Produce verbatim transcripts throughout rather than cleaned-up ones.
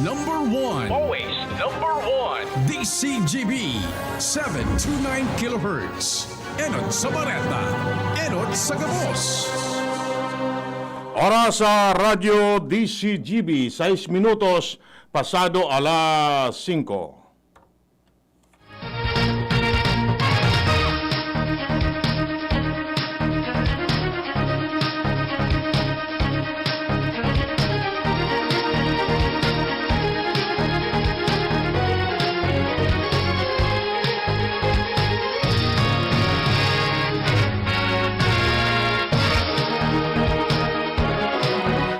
Number one. Always number one. D C G B, seven two nine kilohertz. Enot sa Bareta, enot sa gabos. Oras sa Radyo D C G B, sais minutos pasado alas singko.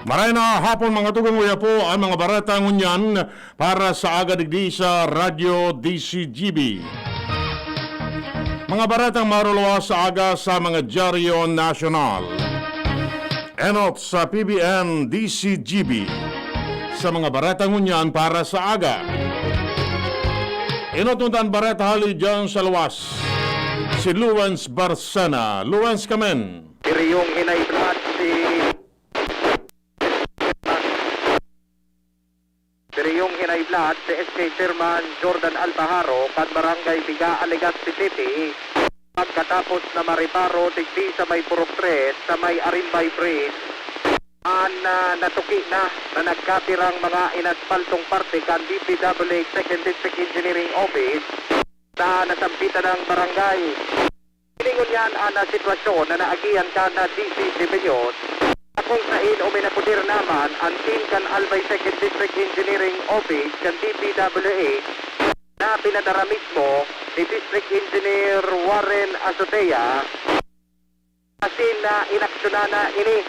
Maray na hapon, mga tugang, uya po ang mga baretang ngunyan para sa aga digdi sa Radyo D C G B. Mga baretang maruluwas sa aga sa mga dyaryo nasyonal. Enot sa P B N D C G B. Sa mga baretang ngunyan para sa aga. Enot ngunyan bareta hali dyan sa luwas. Si Luwens Barcena. Luwens, kamen. Piriyong hinay blood si Piriyong hinay blood si S K Chairman Jordan Albaharo kan Barangay Biga, Legazpi City, pagkatapos na mareparo digdi sa may Purok Tres, sa may Arimbay Bridge, an, ah, natuki na na nagkapirang mga inaspaltong parte kan D P W H Second District Engineering Office sa nasampitan ng barangay. Hilingon niyan an, ah, sitwasyon na naagihan kan, ah, D C G News, na kung sain uminapoder naman an team kan Albay Second District Engineering Office kan D P W H na pinadara mismo ni District Engineer Warren Azotea, asin na inaksyonan na ini.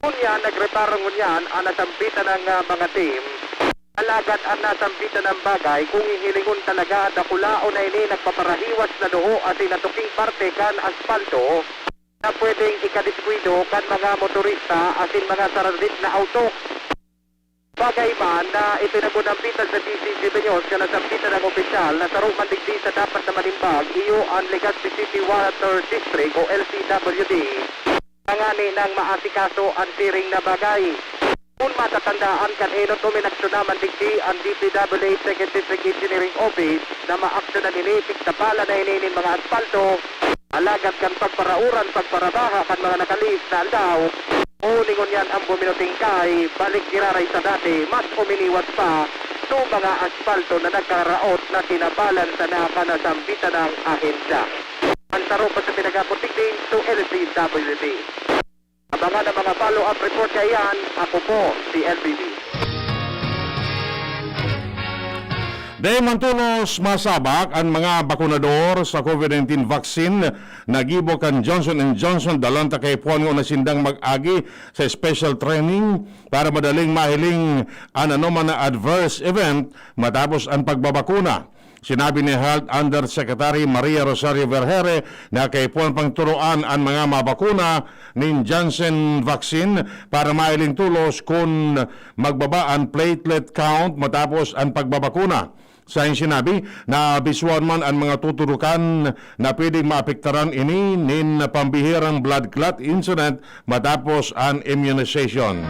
Ngunyan, nagreparo ngunyan an nasampitan ng, ah, mga team. Alagad an nasampitan ng bagay, kung hihilingon talaga, dakulaon na ini nagpaparahiwas na duho asin natuking parte kan aspalto na pwedeng ikadiskuido kan mga motorista asin mga saradit na auto. Bagay man na ipinagunampitan sa D C G News kan nasampitan ng opisyal na saro man digdi sa dapat na manimbag, iyo an Legazpi City Water District o L C W D. Tangani nang maasikaso an siring na bagay. Kun matatandaan kan enot, uminaksyon naman digdi an D P W H Second District Engineering Office na maaksyonan ini, tigtapala na ini nin mga aspalto. Alagad kan pagparaoran, pagparabaha kan mga nakalihis na aldaw, o lingon yan ang buminuting kay balik giraray sa dati, mas uminiwas pa sa mga aspalto na nagkaraot na tinapalan sana kan nasampitan ng ahensya. An saro pa sa pinagapot tigding to L C W D. Abangan ang mga follow-up report kaiyan. Ako po si L B B. Dai man tolos masabak an mga bakunador sa COVID nineteen vaccine na gibo kan Johnson and Johnson, dalan ta kaipuhan ngona sindang mag-agi sa special training para madaling mahiling an anoman na adverse event matapos an pagbabakuna. Sinabi ni Health Undersecretary Maria Rosario Vergeire na kaipuhan pang turoan an mga mabakuna nin Janssen vaccine para mahiling tolos kun magbaba an platelet count matapos an pagbabakuna. Saing sinabi, naabisuhan man an mga tutudokan na pwedeng maapektaran ini nin pambihirang blood clot incident matapos an immunization.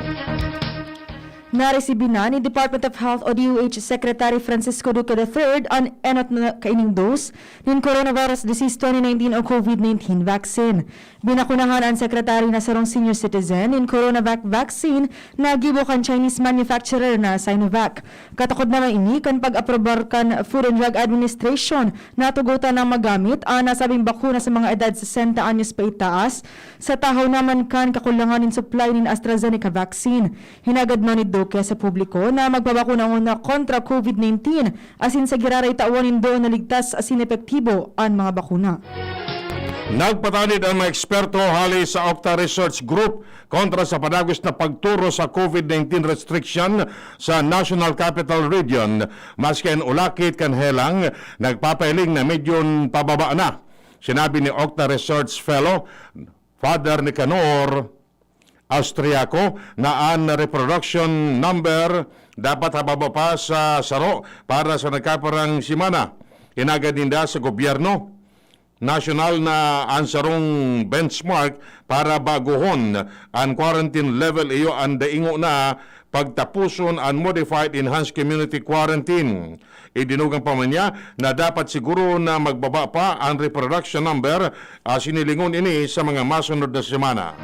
Naresibi na ni Department of Health o D O H Secretary Francisco Duque the third an enot na kaining dose nin coronavirus disease twenty nineteen o COVID nineteen vaccine. Binakunahan an secretary na sarong senior citizen nin Coronavac vaccine na gibo kan Chinese manufacturer na Sinovac. Katakod naman ini kan pag-aprobar kan Food and Drug Administration na tugotan nang magamit an nasabing bakuna sa mga edad sesenta anyos paitaas, sa tahaw naman kan kakulangan nin supply nin AstraZeneca vaccine. Hinagad man ni Duque sa publiko na magpabakuna ngona kontra COVID nineteen, asin sa giraray tawan nindo na ligtas asin epektibo an mga bakuna. Nagpatanid an mga eksperto hali sa Octa Research Group kontra sa padagos na pagturo sa COVID nineteen restriction sa National Capital Region, maski an ulakit kan helang nagpapahiling na medyo pababa na. Sinabi ni Octa Research Fellow Father Nicanor Austriaco na an reproduction number dapat hababa pa sa saro para sa nagkapirang semana. Hinagad ninda sa gobyerno nasyonal na an sarong benchmark para baguhon an quarantine level, iyo an daingo na pagtapuson an modified enhanced community quarantine. Idinugang pa man niya na dapat siguro na magbaba pa an reproduction number, asin hilingon ini sa mga masunod na semana.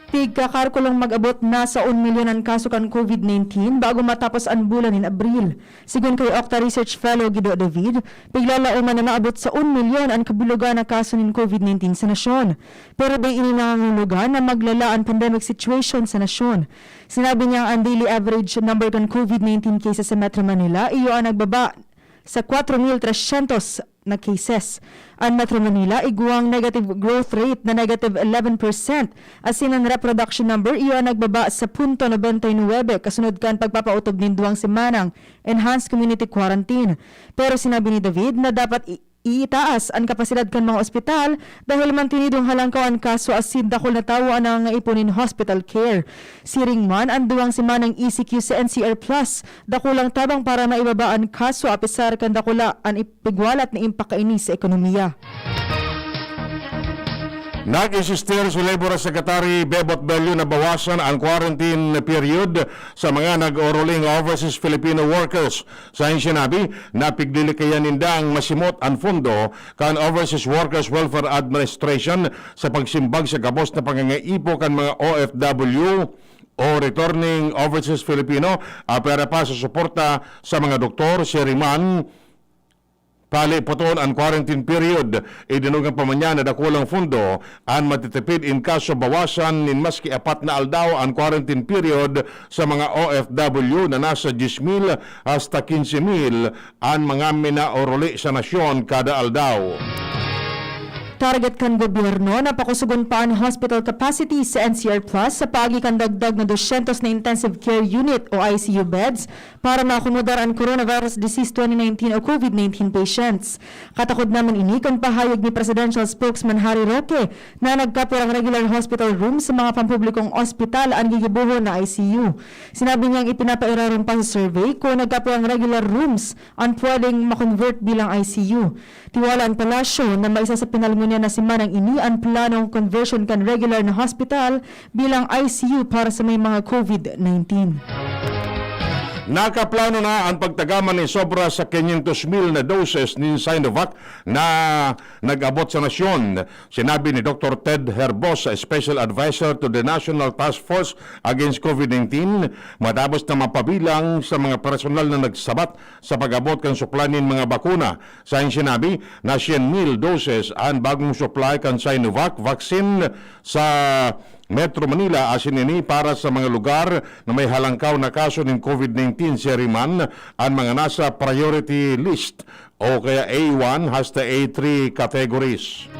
Pigkakalkulong mag-abot na sa un milyon an kaso kan COVID nineteen bago matapos an bulan nin Abril. Sigon kay Octa Research Fellow Guido David, piglalaoman na maabot sa un milyon an kabilugan na kaso nin COVID nineteen sa nasyon. Pero dai ini nangangahulugan na maglala an pandemic situation sa nasyon. Sinabi niya ang daily average number kan COVID nineteen cases sa Metro Manila iyo an nagbaba sa kwatro mil tresyentos na cases. An Metro Manila igwang negative growth rate na negative eleven percent, asin an reproduction number iyo an nagbaba sa punto nobenta y nuwebe kasunod kan pagpapaotob nin duwang semanang enhanced community quarantine. Pero sinabi ni David na dapat i-, iitaas an kapasidad kan mga ospital dahil mantinidong halangkaw an kaso asin dakul na tawo an nangangaipon nin hospital care. Siring man an duwang semanang E C Q sa N C R Plus, dakulang tabang para maibaba an kaso apesar kan dakula an ipigwalat na impact kaini sa ekonomiya. Nag-insistir si Labor Secretary Bebot Bello na bawasan ang quarantine period sa mga nag-ooroling overseas Filipino workers. Sa sinabi, napiglilikayan nindang masimot an pondo kan Overseas Workers Welfare Administration sa pagsimbag sa gabos na pangangaipo kan mga O F W o returning overseas Filipino, apwera pa sa suporta sa mga doktor, siring man, palipoton an quarantine period. Idinugang pa man niya na dakulang pondo an matitipid in kaso bawasan nin maski apat na aldaw an quarantine period sa mga O F W na nasa diyes mil hasta kinse mil an mga minaoruli sa nasyon kada aldaw. Target kan gobyerno na pakusugon pa an hospital capacity sa N C R Plus sa paagi kan dagdag na dosyentos na intensive care unit o I C U beds para maakomodar an coronavirus disease twenty nineteen o COVID nineteen patients. Katakod naman ini kan pahayag ni Presidential Spokesman Harry Roque na nagkapirang regular hospital room sa mga pampublikong ospital an gigibohon na I C U. Sinabi niyang ipinapairarom pa sa survey kung nagkapirang regular rooms an pwedeng ma-convert bilang I C U. Tiwala an palasyo na maisa sa pinalmo niya na semanang ini an planong conversion kan regular na hospital bilang I C U para sa may mga COVID nineteen. Nakaplano na ang pagtagama nin sobra sa quinientos mil na doses nin Sinovac na nag-abot sa nasyon. Sinabi ni Doktor Ted Herbosa, Special Advisor to the National Task Force Against COVID nineteen, matapos na mapabilang sa mga personal na nagsabat sa pag-abot kan supply nin mga bakuna. Sa sinabi na syen mil doses an bagong supply kan Sinovac vaccine sa Metro Manila, asin ini para sa mga lugar na may halangkaw na kaso nin COVID nineteen, siring man an mga nasa priority list o kaya A one hasta A three categories.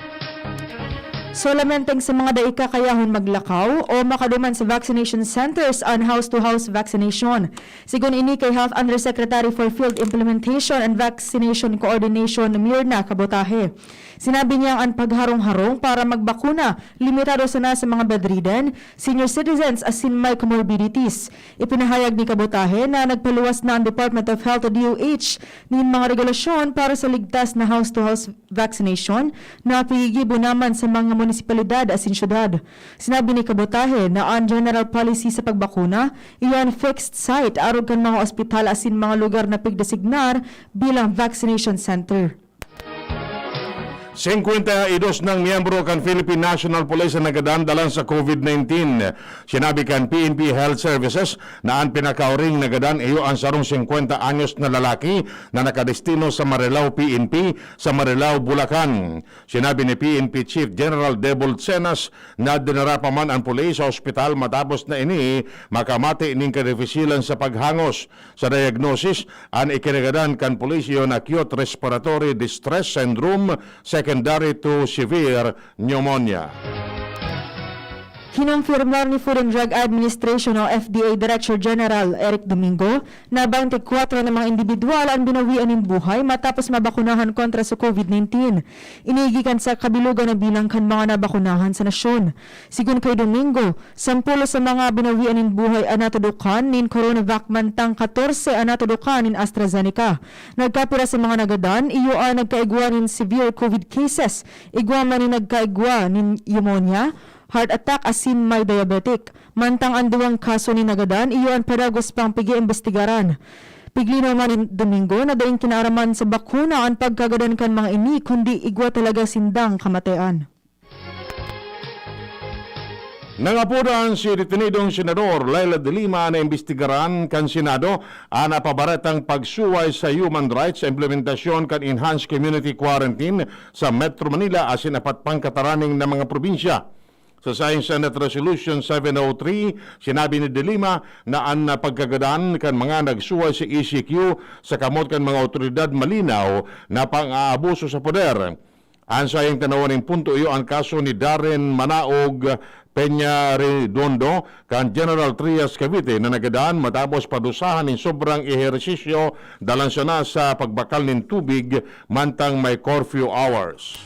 Solamente sa mga dai kakayahon maglakaw o makaduman sa vaccination centers an house-to-house vaccination. Sigon ini kay Health Undersecretary for Field Implementation and Vaccination Coordination, Mirna Kabotahe. Sinabi niya ang pagharong-harong para magbakuna limitado sana sa mga bedridden, senior citizens asin may comorbidities. Ipinahayag ni Kabotahe na nagpaluwas na ang Department of Health o D O H nin mga regulasyon para sa ligtas na house-to-house vaccination na pigigibo naman sa mga munisipalidad asin syudad. Sinabi ni Kabotahe na ang general policy sa pagbakuna iyo an fixed site arog kan mga ospital asin mga lugar na pigdesignar bilang vaccination center. Singkwenta y dos nang miyembro kan Philippine National Police an nagadan dalan sa COVID nineteen. Sinabi kan P N P Health Services na an pinakauring nagadan iyo an sarong singkwenta anyos na lalaki na nakadestino sa Marilao P N P sa Marilao, Bulacan. Sinabi ni P N P Chief General Debold Cenas na dinara pa man an pulis sa ospital matapos na ini makamate nin kadifisilan sa paghangos. Sa diagnosis, an ikinagadan kan pulis iyo an acute respiratory distress syndrome secondary to severe pneumonia. Kinumpirmar ni Food and Drug Administration o F D A Director General Eric Domingo na twenty-four na mga indibidwal an binawian nin buhay matapos mabakunahan kontra sa COVID nineteen. Ini gikan sa kabilugan na bilang kan mga nabakunahan sa nasyon. Sigon kay Domingo, sampulo sa mga binawian nin buhay an natudukan nin Coronavac, mantang katorse an natudukan nin AstraZeneca. Nagkapira sa mga nagadan, iyo an nagkaigwa nin severe COVID cases, igwa man nin nagkaigwa nin pneumonia, heart attack asin may diabetic. Mantang an duwang kaso nin nagadan, iyo an padagos pang pig-iimbestigaran. Piglinaw man nin Domingo na daing kinaaraman sa bakuna an pagkagadan kan mga ini, kundi igwa talaga sindang kamatian. Nangapodan si detenidong Senador Leila de Lima na imbestigaran kan Senado an napabaretang pagsuway sa human rights sa implementasyon kan enhanced community quarantine sa Metro Manila asin apat pang kataraning na mga probinsya. Sa saiyang Senate Resolution seven oh three, sinabi ni De Lima na an pagkagadan kan mga nagsuway sa E C Q sa kamot kan mga awtoridad malinaw na pang-aabuso sa poder. An saiyang tanawan nin punto iyo an kaso ni Darren Manaog Peña Redondo kan General Trias, Cavite na nagadan matapos padusahan nin sobrang ehersisyo dalan sana sa pagbakal nin tubig mantang may curfew hours.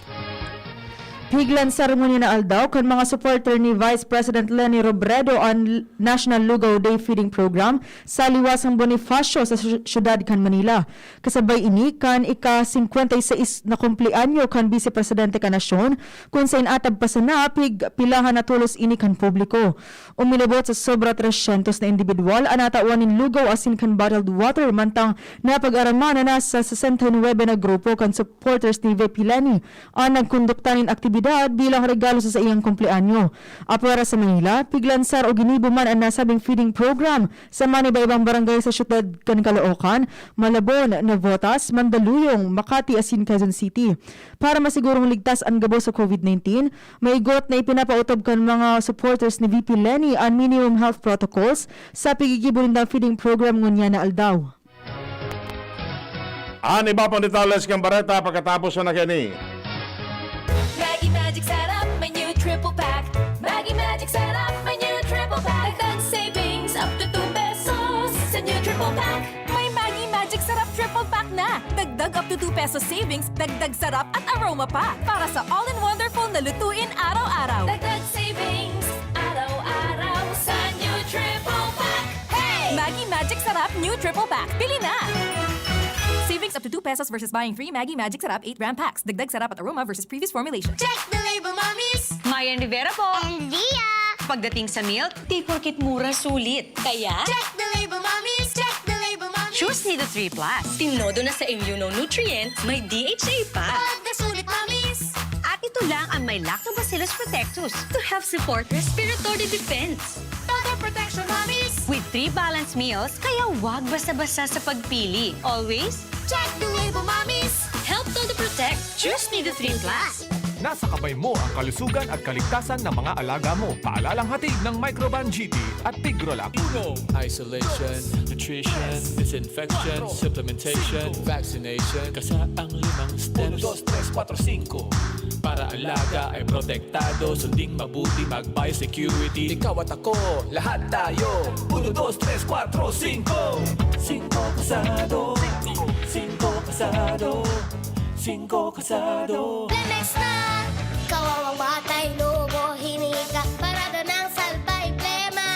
Piglansar ngunyan na aldaw kan mga supporter ni Vice President Leni Robredo an National Lugaw Day Feeding Program sa Liwasang Bonifacio sa sy-, syudad kan Manila. Kasabay ini kan ika-singkwenta y seis na kumpleanyo kan Bise Presidente kan nasyon, kun sain atab pa sana pigpilahan na tolos ini kan publiko. Uminabot sa sobra tresyentos na indibidwal an natawan nin lugaw asin kan bottled water, mantang napag-araman na nasa sesenta y nuebe na grupo kan supporters ni V P Leni an nagkondukta nin aktibidad bilang regalo sa saiyang kumpleanyo. Apwera sa Manila, piglansar o ginibo man an nasabing feeding program sa maniba-ibang barangay sa siyudad kan Caloocan, Malabon, Navotas, Mandaluyong, Makati asin Quezon City. Para masigurong ligtas an gabos sa COVID nineteen, maigot na ipinapaotob kan mga supporters ni V P Leni an minimum health protocols sa piggigibo nindang feeding program ngunyan na aldaw. An iba pang detalles kan bareta pakatapos na kini. Maggi Magic Sarap, may new triple pack. Maggi Magic Sarap, may new triple pack. Dagdag savings up to two pesos sa new triple pack. May Maggi Magic Sarap triple pack na. Dagdag up to two pesos savings, dagdag sarap at aroma pa. Para sa all-in-wonderful na lutuin araw-araw. Dagdag savings, araw-araw sa new triple pack. Hey! Maggi Magic Sarap New Triple Pack. Pili na! Savings up to two pesos versus buying three Maggi Magic Sarap eight gram packs. Dagdag sarap at aroma versus previous formulation. Check the label, mommies! Mayan Rivera po! And Zia! Pagdating sa milk, di porket mura, sulit. Kaya, check the label, mommies! Check the label, mommies! Choose Nido three plus. Tinodo na sa immunonutrient, may D H A pa. Pag nasulit, mommies! At ito lang ang may Lactobacillus protectus to help support respiratory defense. Total protection, mommies! With three balanced meals, kaya wag basa-basa sa pagpili. Always, check the label, mommies! Help Todo Protect. Choose Nido three plus. Nasa kamay mo ang kalusugan at kaligtasan ng mga alaga mo. Paalalang hatid ng Microban G T at Tigrolac. Uno, isolation, nutrition, disinfection, supplementation, vaccination. Kasa ang limang steps. Uno, dos, tres, kuwatro, singko. Para alaga ay protektado, sunding mabuti, mag-biosecurity. Ikaw at ako, lahat tayo. Uno, dos, tres, kuwatro, singko. Singko kasado. Singko kasado. Singko kasado. Lemex na! Kawawang batay, lumo, hinika, parada ng salbay, plema.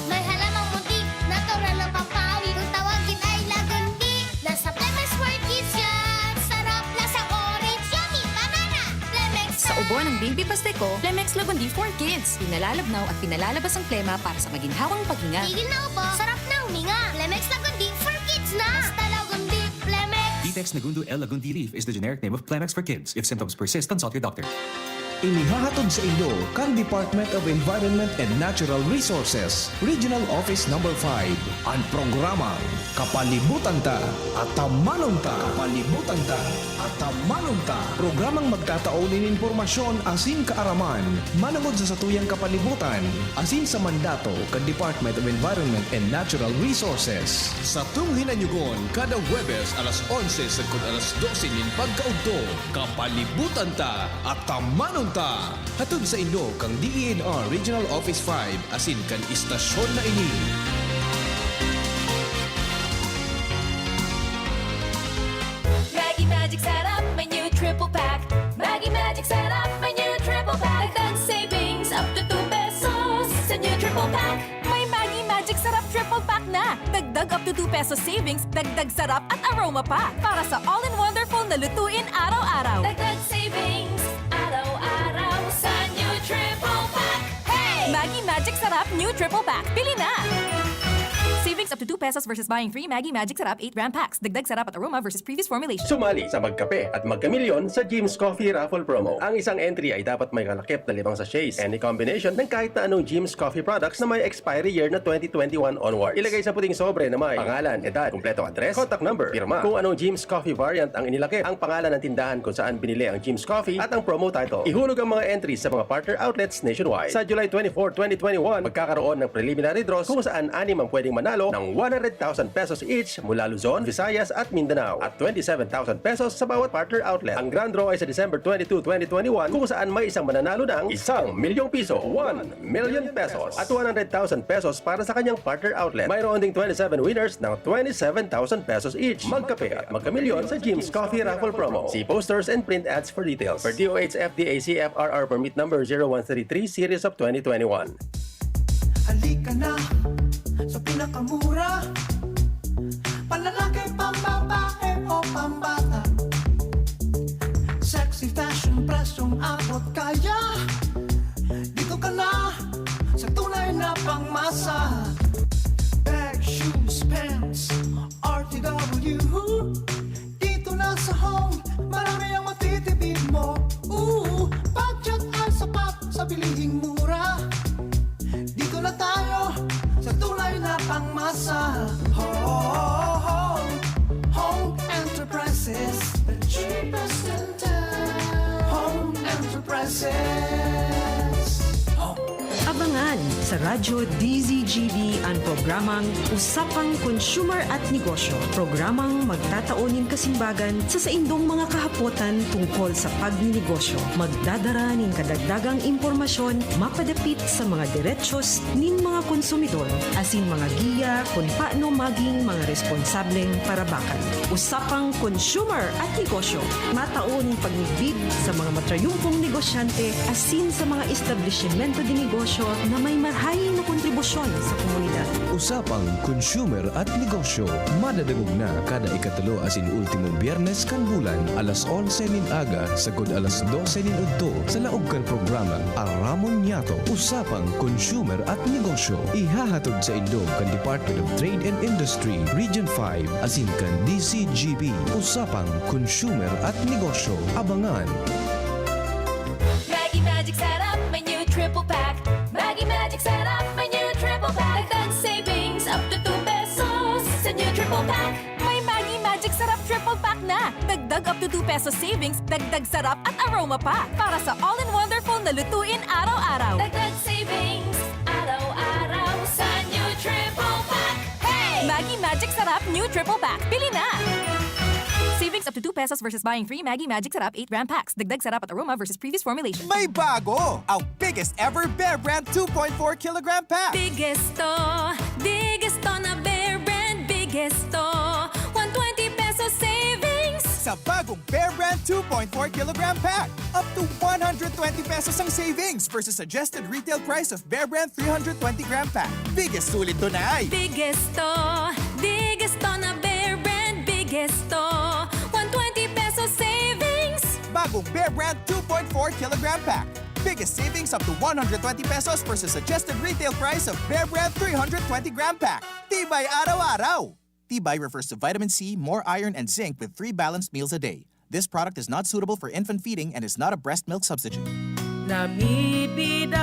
May halamang munti, natural na pampawi. Kung tawagin ay lagundi, nasa Lemex for Kids yan. Sarap, lasang orange, yummy, banana. Lemex Sa na! Ubo ng Baby Pasteco, Lemex Lagundi for Kids. Pinalalabnaw at pinalalabas ang plema para sa maginhawang paghinga. Tigil na ubo, sarap na huminga. Lemex Lagundi for Kids na! Basta Lagundi, Lemex! Vitex Nagundo L Lagundi Leaf is the generic name of Plemex for Kids. If symptoms persist, consult your doctor. Inihahatod sa inyo kan Department of Environment and Natural Resources, Regional Office Number five, an programang Kapalibutan Ta, Atamanon Ta. Kapalibutan Ta, Atamanon Ta. Programang magtatao nin impormasyon asin kaaraman manongod sa satuyang kapalibutan asin sa mandato kan Department of Environment and Natural Resources. Satong hinanyugon kada Huwebes alas onse sagkod alas dose nin pagkaudto. Kapalibutan Ta, Atamanon Ta! Hatod sa inyo kan D E N R Regional Office five asin kan istasyon na ini. Maggi Magic Sarap, may new triple pack. Maggi Magic Sarap, may new triple pack. Dagdag savings up to two pesos sa new triple pack. May Maggi Magic Sarap Triple Pack na! Dagdag up to two pesos savings, dagdag sarap at aroma pa! Para sa all-in-wonderful na lutuin araw-araw. Dagdag savings, araw-araw sa new Triple Pack. Maggi Magic Sarap New Triple Pack. Pili na! Savings up to two pesos versus buying three Maggi Magic Sarap eight gram packs. Dagdag sarap at aroma versus previous formulation. Sumali sa Magkape at Magkamilyon sa Jim's Coffee Raffle Promo. Ang isang entry ay dapat may kalakip na limang sachets, any combination ng kahit na anong Jim's Coffee products na may expiry year na twenty twenty-one onward. Ilagay sa puting sobre na may pangalan, edad, kumpletong address, contact number, pirma, kung anong Jim's Coffee variant ang inilakip, ang pangalan ng tindahan kung saan binili ang Jim's Coffee, at ang promo title. Ihulog ang mga entries sa mga partner outlets nationwide. Sa July twenty-four, twenty twenty-one, magkakaroon ng preliminary draws kung saan anim ang pwedeng manalo ng one hundred thousand pesos each mula Luzon, Visayas at Mindanao at twenty-seven thousand pesos sa bawat partner outlet. Ang grand draw ay sa December twenty-two, twenty twenty-one, kung saan may isang mananalo ng isang milyong piso, one million pesos, at one hundred thousand pesos para sa kanyang partner outlet. Mayroon ding twenty-seven winners ng twenty-seven thousand pesos each. Magkape at magkamilyon sa Jim's Coffee Raffle Promo. See posters and print ads for details. Per D O H F D A C F R R Permit Number zero one three three Series of twenty twenty-one. Halika na sa pinakamura. Panlalaki, pambabae o pambata. Sexy fashion, presyong abot kaya. Dito ka na sa tunay na pangmasa. Bag, shoes, pants, R T W. Dito na sa Home, marami ang matitipid mo. Ooh, budget ay sapat sa bilihing mura. Dito na tayo sa tunay na pangmasa. Home, Home Enterprises, the cheapest in town. Home Enterprises. Home. Abangan sa Radyo D Z G B an programang Usapang Consumer at Negosyo, programang magtatao nin kasimbagan sa saindong mga kahapotan tungkol sa pagninegosyo. Magdadara nin kadagdagang impormasyon mapadapit sa mga derechos nin mga konsumidor asin mga giya kun paano magin mga responsableng parabakan. Usapang Consumer at Negosyo, matao nin pagmidbid sa mga matrayumpong negosyante asin sa mga establisimento de negosyo na may marahay na kontribusyon sa komunidad. Usapang Consumer at Negosyo, madadangog na kada ikatulo asin ultimong Biyernes kan bulan, alas onse nin aga sagkod alas dose nin udto, sa laog kan programang Aramon Niyato, Usapang Consumer at Negosyo. Ihahatod saindo kan Department of Trade and Industry, Region five, asin kan D Z G B, Usapang Consumer at Negosyo. Abangan! Maggi Magic Sarap, may new triple pack. Maggi Magic Sarap, may new triple pack. Dagdag savings up to two pesos sa new triple pack. May Maggi Magic Sarap triple pack na. Dagdag up to two pesos savings, dagdag sarap at aroma pa. Para sa all-in-wonderful na lutuin araw-araw. Dagdag savings araw-araw sa new triple pack. Hey! Maggi Magic Sarap new triple pack. Pili na! Savings up to two pesos versus buying three Maggi Magic Sarap eight gram packs. Dagdag sarap at aroma versus previous formulation. May bago! Ang biggest ever Bear Brand two point four kilogram pack. Biggest to, biggest to na Bear Brand, biggest to. One twenty pesos savings. Sa bagong Bear Brand two point four kilogram pack. Up to one hundred twenty pesos ang savings versus suggested retail price of Bear Brand three hundred twenty gram pack. Biggest sulit to na ay. Biggest to, biggest to na Bear Brand, biggest to. One twenty pesos savings. Bagong Bear Brand two point four kilogram pack. Biggest savings up to one hundred twenty pesos versus suggested retail price of Bear Brand three hundred twenty gram pack. Tibay araw-araw! Tibay refers to vitamin C, more iron, and zinc with three balanced meals a day. This product is not suitable for infant feeding and is not a breast milk substitute. Namibidan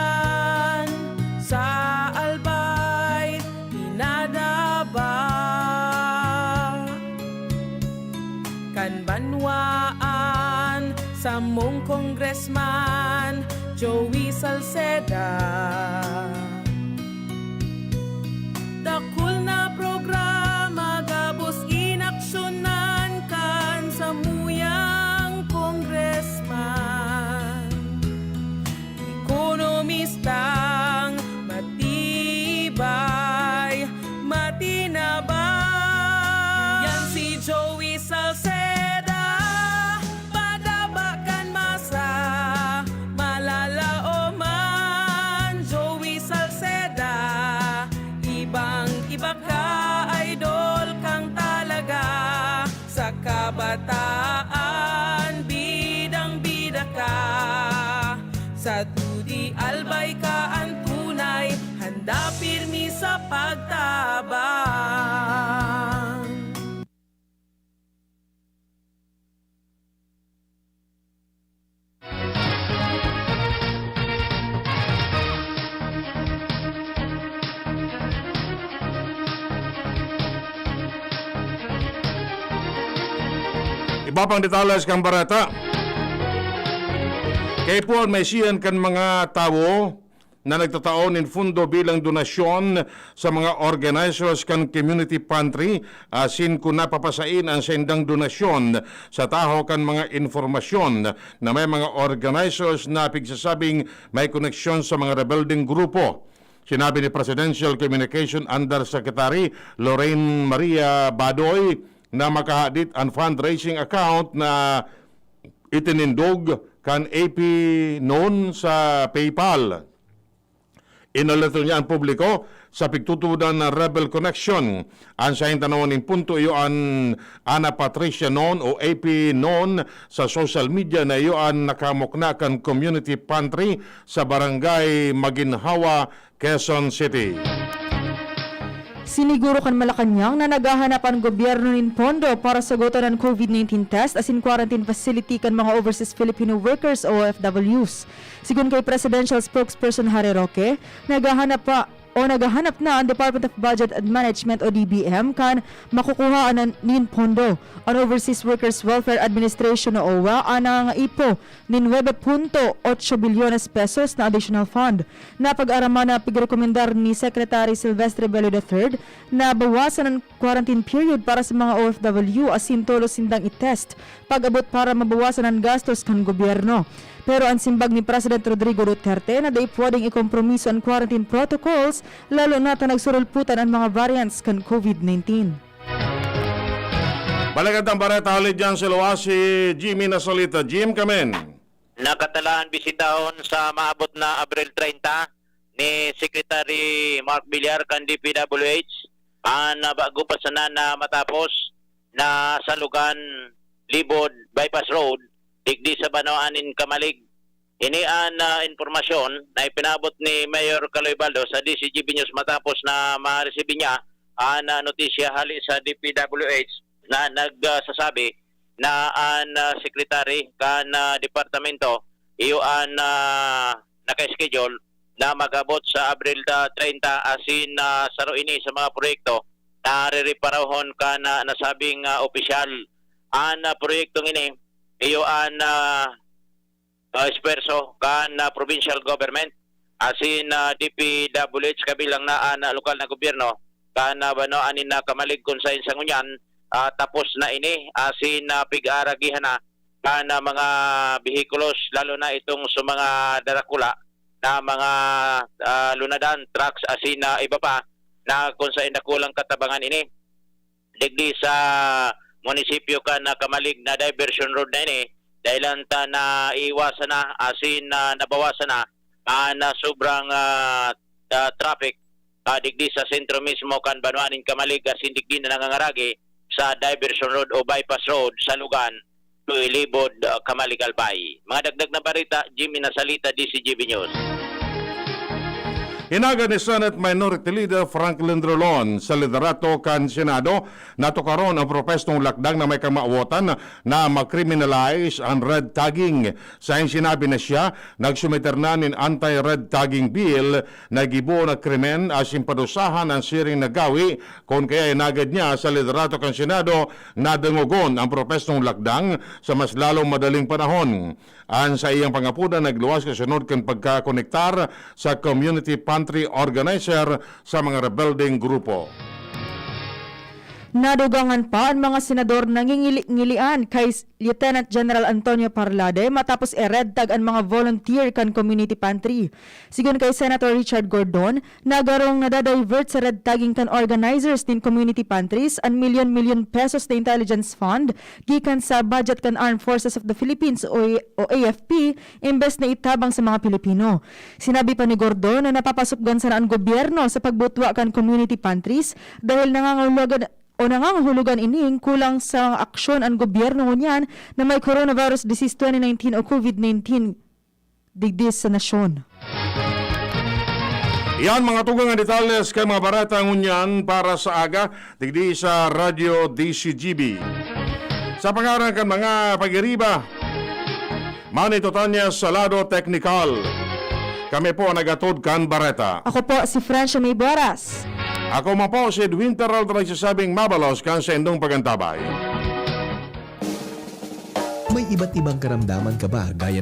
sa albay, pinadaba kan banwaan samong Congressman Joey Salceda. Dakul na programa gabos inaksyonan kan samuyang congressman. Ekonomistang matibay, matinabang. Yan si Joey Salceda, padaba kan masa, malalaoman. Joey Salceda. Abang. Iba pang detalles kan bareta. Kaipuhan may siyan kan mga tawo na nagtatao nin fundo bilang donasyon sa mga organizers kan community pantry, asin kun napapasain an saindang donasyon sa tahaw kan mga impormasyon na may mga organizers na pigsasabing may koneksyon sa mga rebeldeng grupo. Sinabi ni Presidential Communication Undersecretary Lorraine Maria Badoy na makahadit an fundraising account na itinindog kan A P noon sa PayPal. Inalerto niya ang publiko sa pigtutudan na rebel connection. An saindang tanoon nin punto iyo an Ana Patricia noon o A P noon sa social media na iyo an nakamukna kan community pantry sa barangay Maginhawa, Quezon City. Siniguro kan Malacañang na naghahanap an gobyerno nin pondo para sagotan an COVID nineteen test asin quarantine facility kan mga overseas Filipino workers o O F Ws. Sigon kay Presidential Spokesperson Harry Roque, naghahanap pa o naghahanap na an Department of Budget and Management o D B M kan makukuhaan nin pondo. An Overseas Workers Welfare Administration o OWWA an nangangaipo nin nuebe punto otso bilyones pesos na additional fund. Napag-araman na pigrekomendar ni Secretary Silvestre Bello the third na bawasan an quarantine period para sa mga O F W asin tolos sindang i-test pag-abot para mabawasan an gastos kan gobyerno. Pero an simbag ni President Rodrigo Duterte na dai pwedeng ikompromiso an quarantine protocols, lalo na ta nagsurulputan an mga variants kan COVID nineteen. Balikan tang bareta hali diyan sa luwas si Jimmy Nasalita. Jim, kamen. Nakatalaan bisitahon sa maabot na Abril treinta ni Secretary Mark Villar kan D P W H an bago pa sana na matapos na salugan Libod Bypass Road digdi sa banwaan nin Camalig. Ini an, ah, impormasyon na ipinabot ni Mayor Kaloy Baldo sa D Z G B News matapos na maresibi niya an, ah, notisya hali sa D P W H na nagsasabi na an, ah, sekretary kan, ah, departamento iyo an, ah, naka-schedule na mag-abot sa Abril, ah, treinta asin, ah, saro ini sa mga proyekto na rereparahon kan, ah, nasabing, ah, opisyal. An, ah, proyektong ini iyo an, ah, ah, esfuerso kan, ah, provincial government asin, ah, D P W H kabilang na an, ah, lokal na gobyerno kan, ah, banwaan nin, ah, Camalig kun saen sa ngunyan, ah, tapos na ini asin, ah, pig-aaragihan na kan, ah, mga behikulos, lalo na itong sa mga darakula na mga, ah, lunadan, trucks asin, ah, iba pa na kun saen dakulang katabangan ini. Digdi sa munisipyo kan, ah, Camalig na diversion road na ini, dahelan ta naiwasan na asin, ah, nabawasan na an, ah, sobrang, ah, ah, traffic, ah, digdi sa sentro mismo kan banwaan nin Camalig asin digdi na nangangaragi sa diversion road o bypass road sa Lugan, Tuilibod, ah, Camalig, Albay. Mga dagdag na bareta, Jimmy Nasalita, D Z G B News. Hinagad ni Senate Minority Leader Franklin Drilon sa liderato kan Senado na tukaron ang propestong lakdang na may kamawotan na ma-criminalize ang red tagging. Saen sinabi na siya, nagsumiter na nin anti-red tagging bill na gibo na krimen asin padusahan an siring na gawi, kun kaya hinagad niya sa liderato kan Senado na dangogon ang propestong lakdang sa mas lalong madaling panahon. An saiyang pangapodan nagluwas kasunod kan pagkakonektar sa community pantry organizer sa mga rebeldeng grupo. Nadugangan pa an mga senador na ngingili-ngilian kay Lieutenant General Antonio Parlade matapos i-red tag an mga volunteer kan community pantry. Sigon kay Senator Richard Gordon, nagarong nada-divert sa red tagging kan organizers nin community pantries an milyon-milyon pesos na intelligence fund gikan sa budget kan Armed Forces of the Philippines o, o A F P, imbes na itabang sa mga Pilipino. Sinabi pa ni Gordon na napapasupgan sana an gobyerno sa pagbutwa kan community pantries dahil nangangahulugan o nangangahulugan ining kulang sa aksyon an gobyerno ngunyan na may coronavirus disease twenty nineteen o COVID nineteen digdi sa nasyon. Yan, mga tugang, ang detalles kan mga bareta ngunyan para sa aga, digdi sa Radyo D C G B. Sa pangaran kan mga pag-iriba, Manny Totanya sa lado teknikal. Kami po ang nagatod kan bareta. Ako po si Francia May Boras. Ako man po si Edwin Peralta, nagsasabing mabalos kan sa indong pagantabay. May iba't ibang karamdaman ka ba, gaya